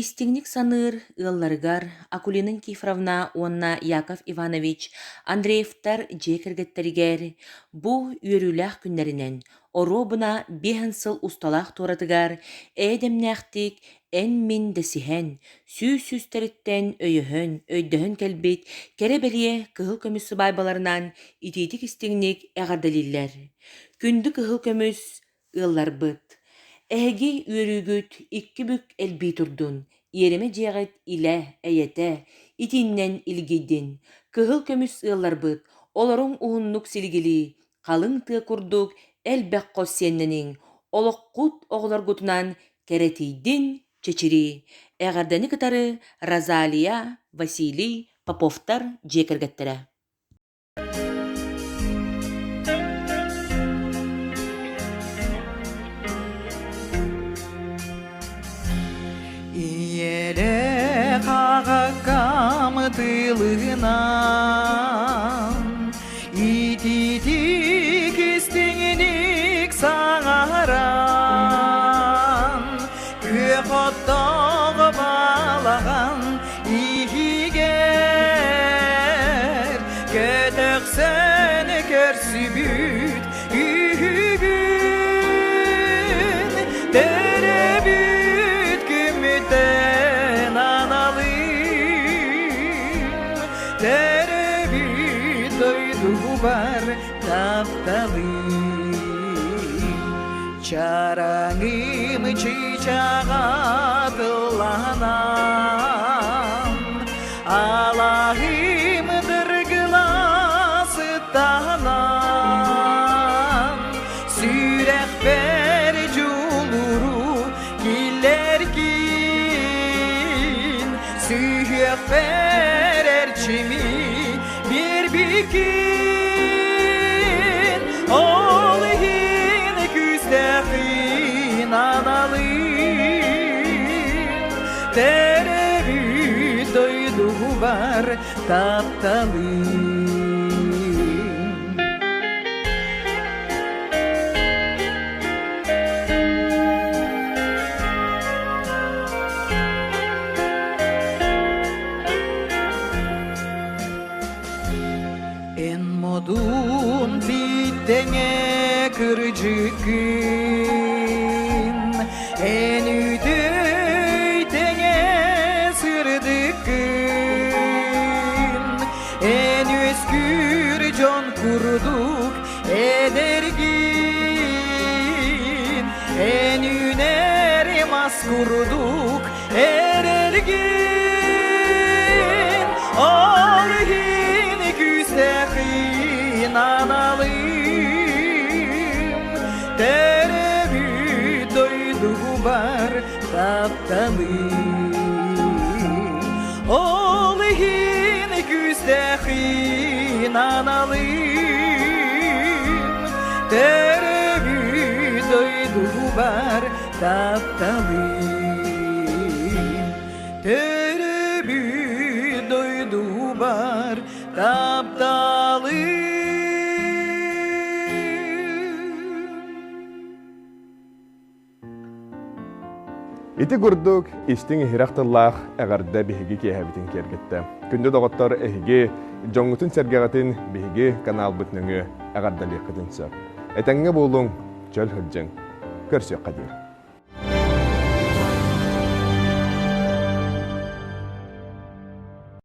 Истиҥник саныыр ыалларыгар Акулина Никифоровна уонна Яков Иванович Андреевтар дьиэ кэргэттэригэр бу үөрүүлээх күннэринэн оруобуна биэһэн сыл усталаах туоратыгар эйэ-дэмнээхтик эн-мин дэсиһэн, сүүс-сүүстэриттэн өйөһөн, өйдөһөн кэлбит кэрэ-бэлиэ кыһыл көмүс сыбаайбаларынан итиитик-истиҥник эҕэрдэлииллэр. Күндү кыһыл көмүс Ыалларбыт, эһиги үөрүүгүт икки бүк элбии турдун, иэримэ дьиэҕит илэ, эйэтэ, итиннэн илгийдин. Кыһыл көмүс ыалларбыт, олоруҥ уһуннук силигилии, халыҥ тыа курдук элбэх хос сиэннэниҥ, олоххут оҕолоргутунан кэрэтийдин, чэчирии. Эҕэрдэни кытары Розалия, Василий Поповтар дьиэ кэргэттэрэ. Ийэлээх аҕаккам тылынан итиитик истиҥник саҥаран күөх оттоох балаҕан Иһигэр көтөхсөн көрсүбүт үһүгүн төрөбүт күммүтэн аналым төрөбүт дойдубар тапталым Чараҥым чыычааҕа тылланан, алаһым дыргыла сыттанан, сүрэхпэр дьулуру киллэргин, сүһүөхпэр эрчими биэрбиккин, ол иһин күүстээхин аналым, төрөөбүт дойдубар тапталым. Эн модун тииттэҥэ кырдьыккын, Эн үтүй тэҥэ сырдыккын, Эн үөскүүр дьон курдук эдэргин, Эн үүнэр мас курдук эрэлгин, Ол иһин күүстээхин аналым, Төрөөбүт дойдубар тапталым. Ол иһин күүстээхин аналым, Төрөөбүт дойдубар тапталым. Төрөөбүт дойдубар тапталым. Ити курдук истиҥ иһирэх тыллаах эҕэрдэ биһиги киэһэбитин киэргэттэ. Күндү доҕоттор, эһиги дьоҥҥутун-сэргэҕитин биһиги каналбыт нөҥүө эҕэрдэлиэххитин сөп. Этэҥҥэ буолуҥ, чөл сылдьыҥ. Көрсүөххэ диэри.